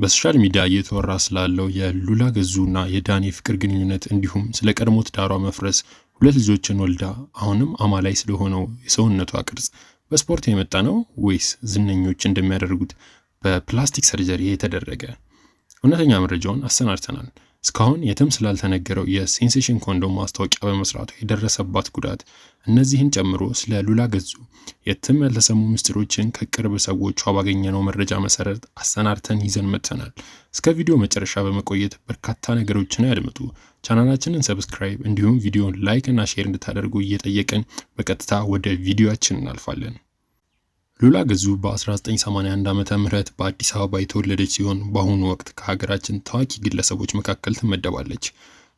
በ social media እየተወራ ስላለው የሉላ ገዙና የዳኒ ፍቅር ግንኙነት እንዲሁም ስለ ቀድሞ ትዳሯ መፍረስ፣ ሁለት ልጆችን ወልዳ አሁንም አማላይ ስለሆነው የሰውነቷ ቅርጽ በስፖርት የመጣ ነው ወይስ ዝነኞች እንደሚያደርጉት በ plastic surgery የተደረገ? እውነተኛ መረጃውን አሰናድተናል። እስካሁን የትም ስላልተነገረው የሴንሴሽን ኮንዶም ማስታወቂያ በመስራቱ የደረሰባት ጉዳት፣ እነዚህን ጨምሮ ስለ ሉላ ገዙ የትም ያልተሰሙ ምስጢሮችን ከቅርብ ሰዎቿ ባገኘነው መረጃ መሰረት አሰናድተን ይዘን መጥተናል። እስከ ቪዲዮ መጨረሻ በመቆየት በርካታ ነገሮችን ያድምጡ። ቻናላችንን subscribe እንዲሁም ቪዲዮን like እና share እንድታደርጉ እየጠየቅን በቀጥታ ወደ ቪዲዮአችን እናልፋለን። ሉላ ገዙ በ1981 ዓመተ ምህረት በአዲስ አበባ የተወለደች ሲሆን በአሁኑ ወቅት ከሀገራችን ታዋቂ ግለሰቦች መካከል ትመደባለች።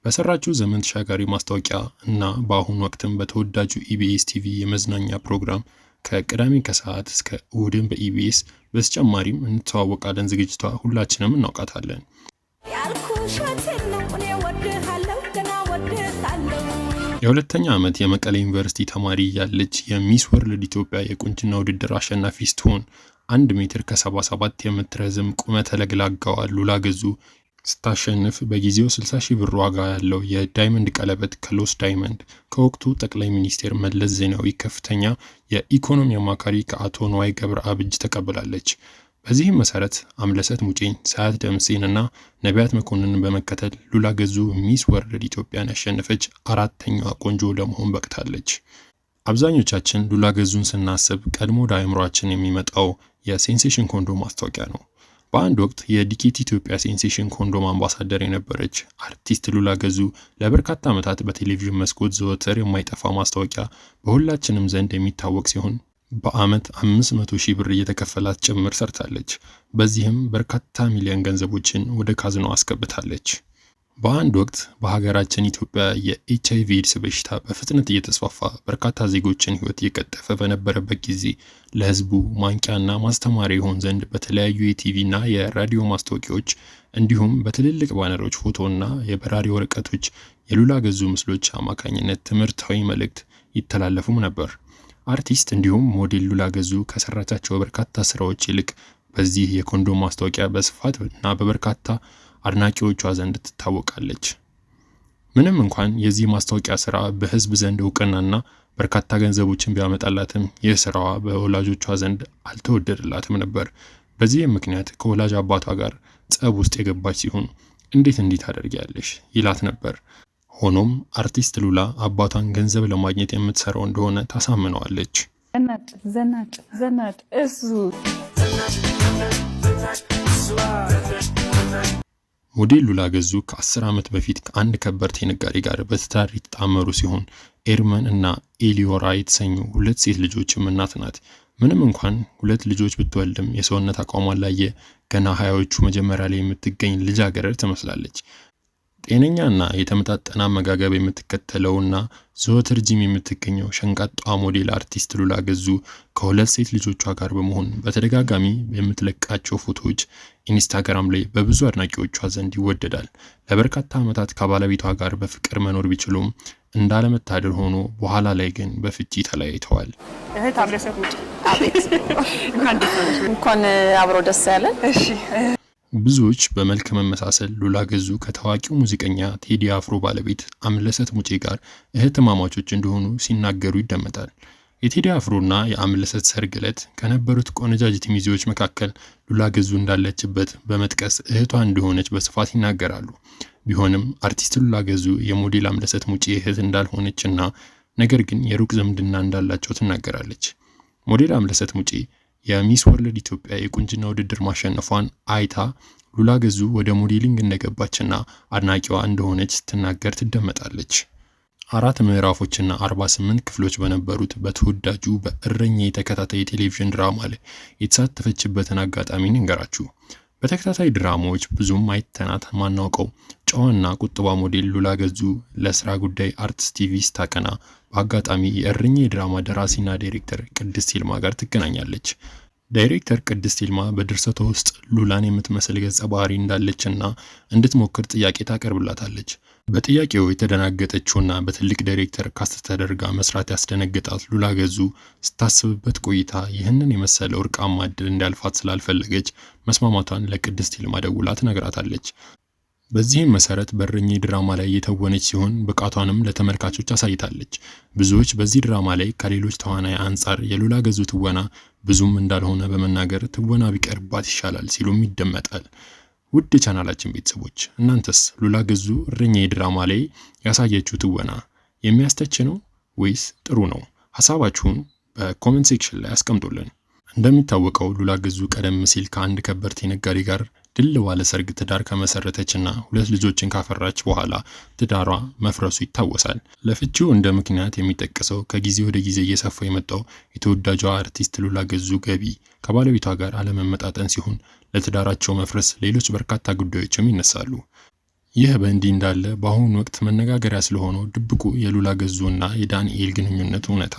በሰራችው ዘመን ተሻጋሪ ማስታወቂያ እና በአሁኑ ወቅትም በተወዳጁ ኢቢኤስ ቲቪ የመዝናኛ ፕሮግራም ከቅዳሜ ከሰዓት እስከ እሁድን በኢቢኤስ፣ በተጨማሪም እንተዋወቃለን ዝግጅቷ ሁላችንም እናውቃታለን። የሁለተኛ ዓመት የመቀሌ ዩኒቨርሲቲ ተማሪ ያለች የሚስ ወርልድ ኢትዮጵያ የቁንጅና ውድድር አሸናፊ ስትሆን 1 ሜትር ከ77 የምትረዝም ቁመተ ለግላጋዋ ሉላ ገዙ ስታሸንፍ በጊዜው 60 ሺህ ብር ዋጋ ያለው የ diamond ቀለበት ከሎስ ዳይመንድ ከወቅቱ ጠቅላይ ሚኒስቴር መለስ ዜናዊ ከፍተኛ የኢኮኖሚ አማካሪ ከአቶ ንዋይ ገብረአብ እጅ ተቀብላለች። በዚህም መሰረት አምለሰት ሙጬን፣ ሳያት ደምሴን እና ነቢያት መኮንንን በመከተል ሉላ ገዙ ሚስ ወርልድ ኢትዮጵያን ያሸነፈች አራተኛዋ ቆንጆ ለመሆን በቅታለች። አብዛኞቻችን ሉላ ገዙን ስናስብ ቀድሞ ወደ አእምሯችን የሚመጣው የሴንሴሽን ኮንዶም ማስታወቂያ ነው። በአንድ ወቅት የዲኬቲ ኢትዮጵያ ሴንሴሽን ኮንዶም አምባሳደር የነበረች አርቲስት ሉላ ገዙ ለበርካታ ዓመታት በቴሌቪዥን መስኮት ዘወትር የማይጠፋ ማስታወቂያ በሁላችንም ዘንድ የሚታወቅ ሲሆን በዓመት 500 ሺህ ብር እየተከፈላት ጭምር ሰርታለች። በዚህም በርካታ ሚሊዮን ገንዘቦችን ወደ ካዝኖ አስገብታለች። በአንድ ወቅት በሀገራችን ኢትዮጵያ የኤች አይቪ ኤድስ በሽታ በፍጥነት እየተስፋፋ በርካታ ዜጎችን ሕይወት እየቀጠፈ በነበረበት ጊዜ ለሕዝቡ ማንቂያና ማስተማሪያ ይሆን ዘንድ በተለያዩ የቲቪና የራዲዮ ማስታወቂያዎች እንዲሁም በትልልቅ ባነሮች፣ ፎቶና የበራሪ ወረቀቶች የሉላ ገዙ ምስሎች አማካኝነት ትምህርታዊ መልእክት ይተላለፉም ነበር። አርቲስት እንዲሁም ሞዴል ሉላ ገዙ ከሰራቻቸው በርካታ ስራዎች ይልቅ በዚህ የኮንዶም ማስታወቂያ በስፋት እና በበርካታ አድናቂዎቿ ዘንድ ትታወቃለች። ምንም እንኳን የዚህ ማስታወቂያ ስራ በህዝብ ዘንድ እውቅናና በርካታ ገንዘቦችን ቢያመጣላትም ይህ ስራዋ በወላጆቿ ዘንድ አልተወደደላትም ነበር። በዚህም ምክንያት ከወላጅ አባቷ ጋር ጸብ ውስጥ የገባች ሲሆን እንዴት እንዲህ ታደርጊያለሽ ይላት ነበር። ሆኖም አርቲስት ሉላ አባቷን ገንዘብ ለማግኘት የምትሰራው እንደሆነ ታሳምነዋለች። ዘናጭ ዘናጭ ዘናጭ እሱ። ሞዴል ሉላ ገዙ ከ10 ዓመት በፊት ከአንድ ከበርቴ ነጋዴ ጋር በትዳር የተጣመሩ ሲሆን ኤርመን እና ኤሊዮራ የተሰኙ ሁለት ሴት ልጆችም እናት ናት። ምንም እንኳን ሁለት ልጆች ብትወልድም የሰውነት አቋሟን ላየ ገና 20ዎቹ መጀመሪያ ላይ የምትገኝ ልጃገረድ ትመስላለች። ጤነኛና የተመጣጠነ አመጋገብ የምትከተለውና ዘወትር ጂም የምትገኘው ሸንቃጣዋ ሞዴል አርቲስት ሉላ ገዙ ከሁለት ሴት ልጆቿ ጋር በመሆን በተደጋጋሚ የምትለቃቸው ፎቶዎች ኢንስታግራም ላይ በብዙ አድናቂዎቿ ዘንድ ይወደዳል። ለበርካታ ዓመታት ከባለቤቷ ጋር በፍቅር መኖር ቢችሉም እንዳለመታደል ሆኖ በኋላ ላይ ግን በፍቺ ተለያይተዋል። እህት አምለሰት ሙጬ፣ እንኳን አብሮ ደስ ያለን። እሺ። ብዙዎች በመልክ መመሳሰል ሉላ ገዙ ከታዋቂው ሙዚቀኛ ቴዲ አፍሮ ባለቤት አምለሰት ሙጬ ጋር እህትማማቾች እንደሆኑ ሲናገሩ ይደመጣል። የቴዲ አፍሮና የአምለሰት ሰርግ ዕለት ከነበሩት ቆነጃጅት ሚዜዎች መካከል ሉላ ገዙ እንዳለችበት በመጥቀስ እህቷ እንደሆነች በስፋት ይናገራሉ። ቢሆንም አርቲስት ሉላ ገዙ የሞዴል አምለሰት ሙጬ እህት እንዳልሆነች እና ነገር ግን የሩቅ ዝምድና እንዳላቸው ትናገራለች። ሞዴል አምለሰት ሙጬ የሚስ ወርልድ ኢትዮጵያ የቁንጅና ውድድር ማሸነፏን አይታ ሉላ ገዙ ወደ modeling እንደገባችና አድናቂዋ እንደሆነች ስትናገር ትደመጣለች። 4 ምዕራፎችና 48 ክፍሎች በነበሩት በተወዳጁ በእረኛ የተከታታይ የቴሌቪዥን ድራማ ላይ የተሳተፈችበትን አጋጣሚ እንገራችሁ። በተከታታይ ድራማዎች ብዙም አይተናት ማናውቀው ጨዋና ቁጥባ ሞዴል ሉላ ገዙ ለስራ ጉዳይ አርትስ ቲቪ ስታቀና በአጋጣሚ የእረኛ የድራማ ደራሲና ዳይሬክተር ቅድስት ይልማ ጋር ትገናኛለች። ዳይሬክተር ቅድስት ይልማ በድርሰቷ ውስጥ ሉላን የምትመስል ገጸ ባህሪ እንዳለችና እንድትሞክር ጥያቄ ታቀርብላታለች። በጥያቄው የተደናገጠችውና በትልቅ ዳይሬክተር cast ተደርጋ መስራት ያስደነገጣት ሉላ ገዙ ስታስብበት ቆይታ ይህንን የመሰለ ወርቃማ እድል እንዲያልፋት ስላልፈለገች መስማማቷን ለቅድስት ይልማ ደውላ ትነግራታለች። በዚህም መሰረት በእረኛዬ ድራማ ላይ የተወነች ሲሆን ብቃቷንም ለተመልካቾች አሳይታለች። ብዙዎች በዚህ ድራማ ላይ ከሌሎች ተዋናይ አንጻር የሉላ ገዙ ትወና ብዙም እንዳልሆነ በመናገር ትወና ቢቀርባት ይሻላል ሲሉም ይደመጣል። ውድ የቻናላችን ቤተሰቦች፣ እናንተስ ሉላ ገዙ እረኛዬ ድራማ ላይ ያሳየችው ትወና የሚያስተች ነው ወይስ ጥሩ ነው? ሀሳባችሁን በ comment section ላይ አስቀምጡልን። እንደሚታወቀው ሉላ ገዙ ቀደም ሲል ከአንድ ከበርቴ ነጋዴ ጋር ድል ባለ ሰርግ ትዳር ከመሰረተችና ሁለት ልጆችን ካፈራች በኋላ ትዳሯ መፍረሱ ይታወሳል። ለፍቺው እንደ ምክንያት የሚጠቀሰው ከጊዜ ወደ ጊዜ እየሰፋ የመጣው የተወዳጇ አርቲስት ሉላ ገዙ ገቢ ከባለቤቷ ጋር አለመመጣጠን ሲሆን ለትዳራቸው መፍረስ ሌሎች በርካታ ጉዳዮችም ይነሳሉ። ይህ በእንዲህ እንዳለ በአሁኑ ወቅት መነጋገሪያ ስለሆነው ድብቁ የሉላ ገዙ እና የዳንኤል ግንኙነት እውነታ፣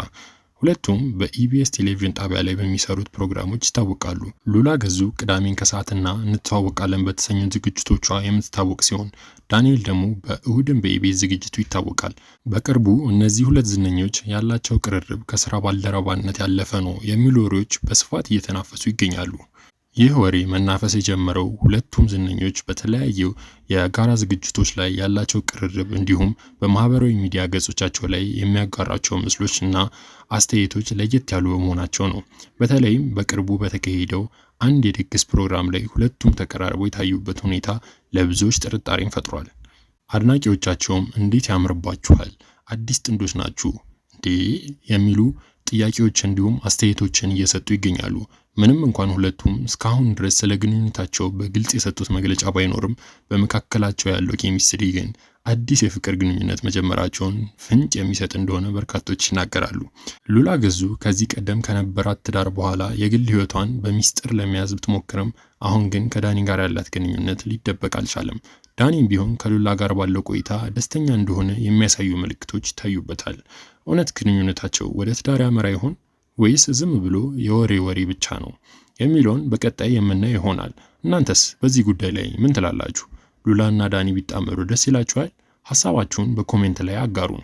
ሁለቱም በኢቢኤስ ቴሌቪዥን ጣቢያ ላይ በሚሰሩት ፕሮግራሞች ይታወቃሉ። ሉላ ገዙ ቅዳሜን ከሰዓትና እንተዋወቃለን በተሰኙ ዝግጅቶቿ የምትታወቅ ሲሆን ዳንኤል ደግሞ በእሁድን በኢቢኤስ ዝግጅቱ ይታወቃል። በቅርቡ እነዚህ ሁለት ዝነኞች ያላቸው ቅርርብ ከስራ ባልደረባነት ያለፈ ነው የሚሉ ወሬዎች በስፋት እየተናፈሱ ይገኛሉ። ይህ ወሬ መናፈስ የጀመረው ሁለቱም ዝነኞች በተለያዩ የጋራ ዝግጅቶች ላይ ያላቸው ቅርርብ እንዲሁም በማህበራዊ ሚዲያ ገጾቻቸው ላይ የሚያጋራቸው ምስሎች እና አስተያየቶች ለየት ያሉ በመሆናቸው ነው። በተለይም በቅርቡ በተካሄደው አንድ የድግስ ፕሮግራም ላይ ሁለቱም ተቀራርበው የታዩበት ሁኔታ ለብዙዎች ጥርጣሬን ፈጥሯል። አድናቂዎቻቸውም እንዴት ያምርባችኋል፣ አዲስ ጥንዶች ናችሁ እንዴ የሚሉ ጥያቄዎች እንዲሁም አስተያየቶችን እየሰጡ ይገኛሉ። ምንም እንኳን ሁለቱም እስካሁን ድረስ ስለ ግንኙነታቸው በግልጽ የሰጡት መግለጫ ባይኖርም በመካከላቸው ያለው ኬሚስትሪ ግን አዲስ የፍቅር ግንኙነት መጀመራቸውን ፍንጭ የሚሰጥ እንደሆነ በርካቶች ይናገራሉ። ሉላ ገዙ ከዚህ ቀደም ከነበራት ትዳር በኋላ የግል ሕይወቷን በሚስጥር ለመያዝ ብትሞክርም አሁን ግን ከዳኒ ጋር ያላት ግንኙነት ሊደበቅ አልቻለም። ዳኒም ቢሆን ከሉላ ጋር ባለው ቆይታ ደስተኛ እንደሆነ የሚያሳዩ ምልክቶች ይታዩበታል። እውነት ግንኙነታቸው ወደ ትዳር ያመራ ይሆን ወይስ ዝም ብሎ የወሬ ወሬ ብቻ ነው የሚለውን በቀጣይ የምናየው ይሆናል። እናንተስ በዚህ ጉዳይ ላይ ምን ትላላችሁ? ሉላና ዳኒ ቢጣመሩ ደስ ይላችኋል? ሀሳባችሁን በ comment ላይ አጋሩን።